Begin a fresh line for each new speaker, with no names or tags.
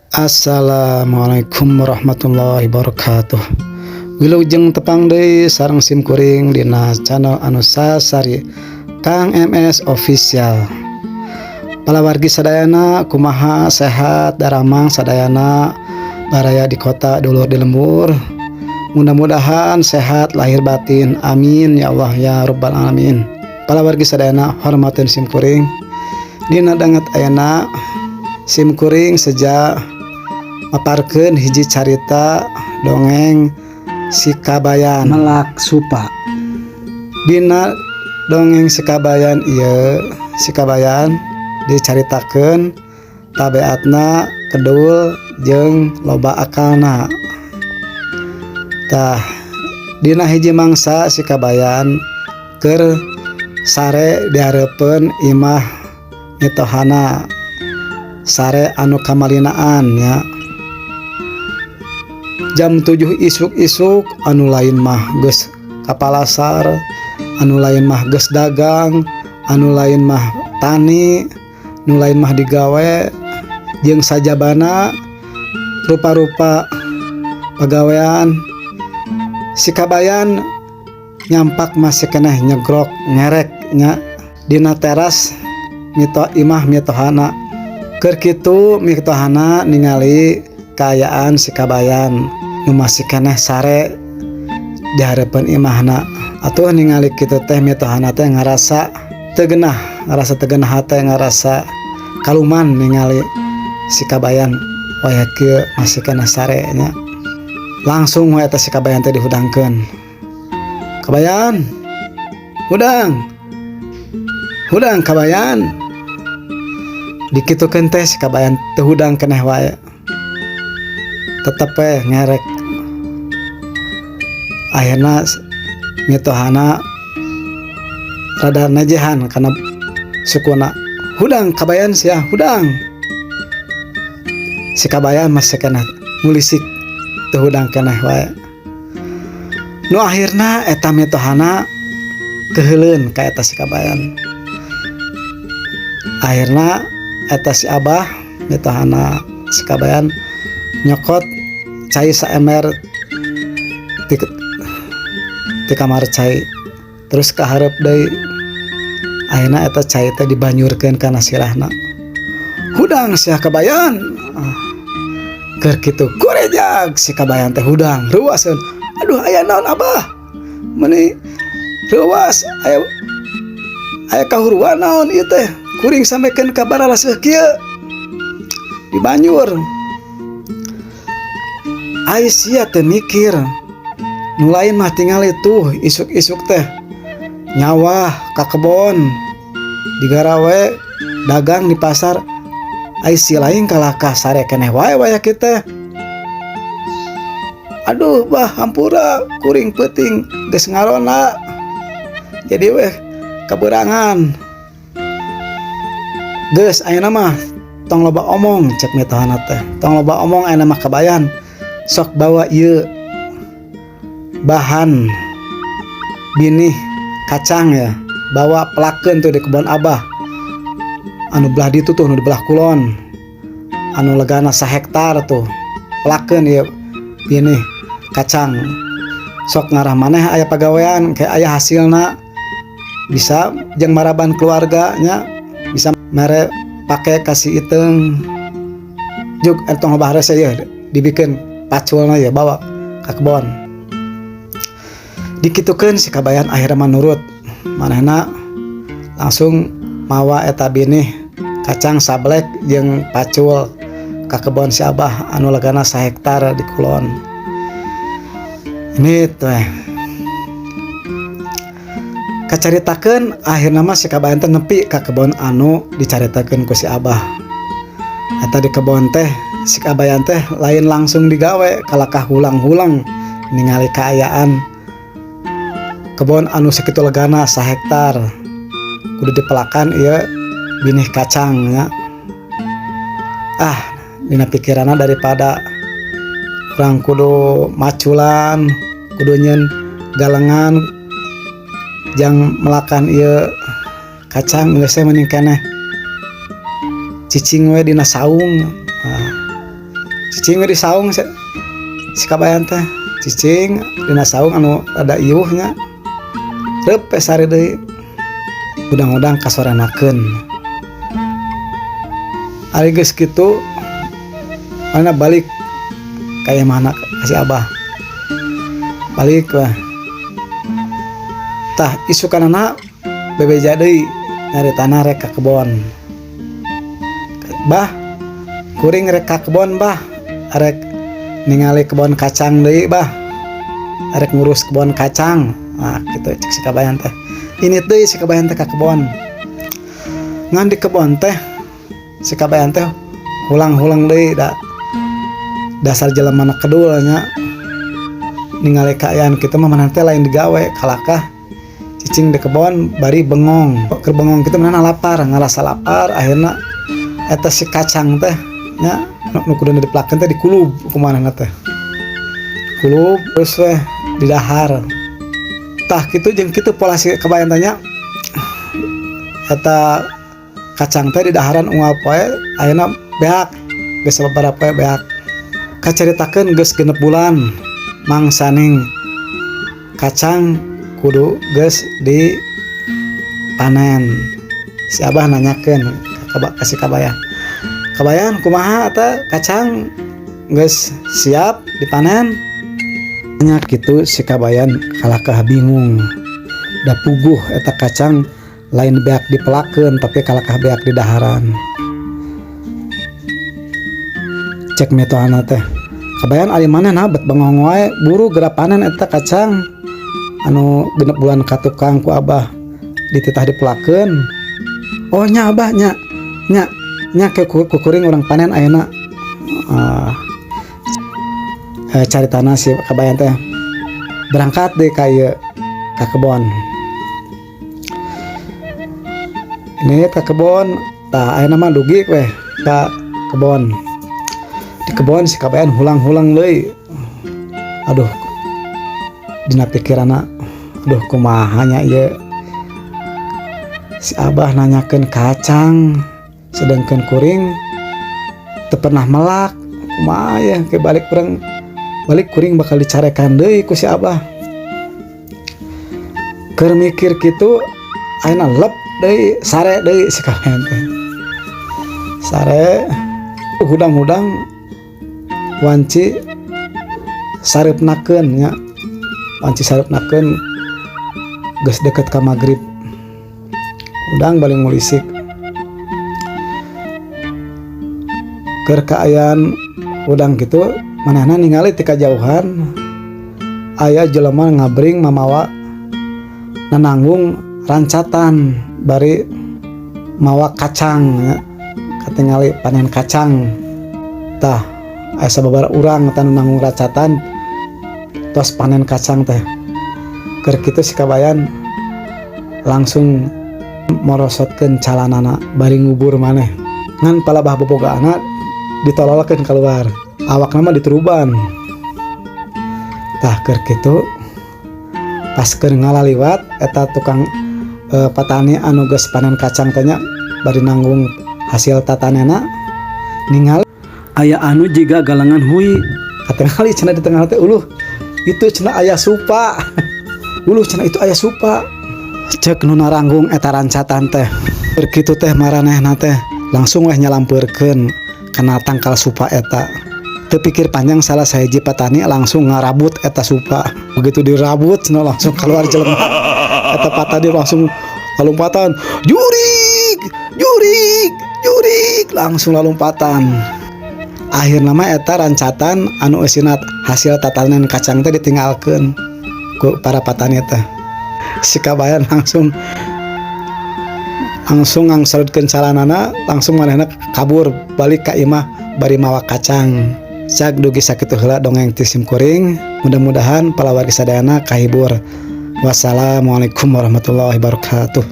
Assalamualaikum warahmatullahi wabarakatuh. Wilujeng tepang deui sareng sim kuring dina channel anu sasari, Kang MS Official. Palawargi sadayana, kumaha, sehat daramang sadayana, baraya di kota, dulur di lembur? Mudah-mudahan sehat lahir batin, amin ya Allah ya rabbal alamin. Palawargi sadayana, hormatin sim kuring. Dina danget ayana sim kuring seja maparkeun hiji carita dongeng Si Kabayan.
Melak supa.
Dina dongeng Si Kabayan ieu, Si Kabayan dicaritakeun tabeatna kedul jeung loba akalna. Tah, dina hiji mangsa Si Kabayan keur sare dihareupeun imah mitohana, sare anu kamalinaan nya. Jam 7 isuk-isuk, anu lain mah geus ka palasar, anu lain mah geus dagang, anu lain mah tani, nu lain mah digawe jeung sajabana rupa-rupa pagawean. Si Kabayan nyampak masih keneh nyegrok ngerek nya dina teras mito imah mitohana. Keur kitu mitohana ningali kaayaan si Kabayan nu masih keneh sare di hareupeun imahna. Atuh ningali kitu teh mitohana teh ngarasa teu genah, ngarasa teu genah hate, ngarasa kaluman ningali si Kabayan wayah kieu masih keneh sare nya. Langsung we eta si Kabayan teh dihudangkeun. "Kabayan, hudang, hudang, Kabayan!" Dikitukeun teh si Kabayan teu hudang keneh wae, tetep we ngerek. Akhirna mitohana rada najehan kana sukuna, "Hudang, Kabayan, sia, hudang!" Si Kabayan masih keneh mulisik, teu hudang keneh wae. Nu akhirna eta mitohana keheuleun ka eta si Kabayan. Akhirna eta si abah, mitohana si Kabayan, nyokot cai saember ti kamar cai, terus kaharep deui. Akhirna eta cai teh dibanyurkeun kana sirahna. "Hudang sia, Kabayan!" Ah, keur kitu kurejag si Kabayan teh hudang, reuaseun. "Aduh, aya naon, Abah? Meuni reuas, aya aya kahuruan naon ieu teh? Kuring sampekeun ka baralaseuh kieu dibanyur. Ai sia teu mikir? Nu lain mah tingali tuh, isuk-isuk teh nyawah ka kebon, digarawe, dagang di pasar. Ai si lain kalakah sare keneh wae wayah kieu teh." "Aduh, Bah, hampura, kuring peuting geus ngaronda, jadi weh kabeurangan." "Geus, ayeuna mah tong loba omong," cek mitohana teh. "Tong loba omong ayeuna mah, Kabayan. Sok bawa ieu bahan binih kacang ya, bawa pelakeun tuh di kebon Abah anu belah ditu tuh, nu di belah kulon, anu legana sahektar tuh. Pelakeun ieu binih kacang. Sok ngarah maneh aya pagawean, kayak aya hasilna, bisa jeung maraban keluarganya, bisa mere pake ka si Iteung. Juk entong loba harese ya, dibikeun paculna ya, bawa ka kebon." Dikitukeun si Kabayan akhirnya manurut. Manehna langsung mawa eta binih kacang sablek jeung pacul ka kebon si Abah anu legana sahektar di kulon ini teh. Kacaritakeun akhirna mah si Kabayan teh nepi ka kebon anu dicaritakeun ku si Abah eta. Di kebon teh si Kabayan teh lain langsung digawe, kalakah hulang-hulang ningali kaayaan kebon anu sakitu legana sahektar kudu dipelakan ieu binih kacang nya. Ah, dina pikiranna, daripada urang kudu maculan, kudu nyieun galengan jang melakan ieu kacang, geus we mending keneh cicing we dina saung. Ah. Cicing we di saung si Kabayan teh, cicing dina saung anu rada iuh nya, reup we sare deui. Hudang-hudang kasorenakeun. Ari geus kitu mana balik ka imahna ka si Abah, balik weh. Tah, isukanana bebeja deui, nyaritana rek ka kebon. "Bah, kuring rek ka kebon, Bah, arek ningali kebon kacang deui, Bah, arek ngurus kebon kacang." Nah, gitu cek si Kabayan teh. Ini deui si Kabayan teh ka kebon. Ngan di kebon teh si Kabayan teh hulang-hulang deui, da dasar jelema kedul nya. Ningali kaayaan kitu mah manehna teh lain digawe, kalakah cicing di kebon bari bengong. Keur bengong kitu manehna lapar, ngarasa lapar. Akhirna eta si kacang teh nya nu kuduna dipelakeun teh dikulub ku manehna teh, kulub terus weh didahar. Tah, kitu jeung kitu pola si Kabayan teh nya. Eta kacang teh didaharan unggal poe, ayeuna beak, geus sababaraha poe beak. Kacaritakeun geus 6 bulan mangsaning kacang kudu geus dipanen. Si Abah nanyakeun ka si Kabayan, "Kabayan, kumaha eta kacang, geus siap dipanen?" Nya kitu si Kabayan kalakah bingung, da puguh eta kacang lain beak dipelakeun, tapi kalakah beak didaharan. Cek mitohana teh, "Kabayan, ari maneh naha bet bengong wae? Buru geura panen eta kacang anu 6 bulan ka tukang ku Abah dititah dipelakeun." "Oh nya, Abah, nya nya nya, ke ku kuring urang panen ayeuna." Caritana si Kabayan teh berangkat deh ka ieu, ka kebon ini, ka kebon. Tah, ayeuna mah dugi weh ka kebon. Di kebon si Kabayan hulang-hulang deui. Aduh, dina pikiranna, aduh, kumaha nya ieu, si Abah nanyakeun kacang sedangkan kuring teu pernah melak. Kumaha ya ke balik urang balik, kuring bakal dicarekan deui ku si Abah. Keur mikir kitu ayeuna lep deui, sare deui si Kabayan teh. Sare, hudang-hudang wanci sareupnakeun nya, wanci sareupnakeun geus deket ka magrib. Hudang balik ngulisik. Keur kaayaan hudang kitu, manehna ningali ti kajauhan aya jelema ngabring mamawa nananggung rancatan bari mawa kacang nya, katingali panen kacang. Tah, aya sababaraha urang tah nu nanggung rancatan tos panen kacang teh. Keur kitu si Kabayan langsung morosotkeun calanana bari ngubur maneh, ngan palabah bobogaanna ditololkeun keluar, awakna mah dituruban. Tah, keur kitu pas keur ngalaliwat eta tukang patani anu geus panen kacang teh nya, bari nanggung hasil tatanena, ningali aya anu jiga galengan hui. Katingali cenah di tengah teh, "Uluh, itu cenah aya supa, uluh cenah itu aya supa," cek nu naranggung eta rancatan teh. Keur kitu teh maranehna teh langsung weh nyalampeurkeun kana tangkal supa eta. Teu pikir panjang salah sahiji petani langsung ngarabut eta supa. Begitu dirabut cenah langsung keluar jelema. Eta patani langsung lalompatan, "Jurig, jurig, jurig," langsung lalompatan. Akhirna mah eta rancatan anu eusina hasil tatanen kacang teh ditinggalkeun ku para patani teh. Si Kabayan langsung langsung ngangsorotkeun calanana, langsung manehna kabur balik ka imah bari mawa kacang. Cag dugi sakitu heula dongeng ti sim kuring. Mudah-mudahan palawargi sadayana kahibur. Wassalamualaikum warahmatullahi wabarakatuh.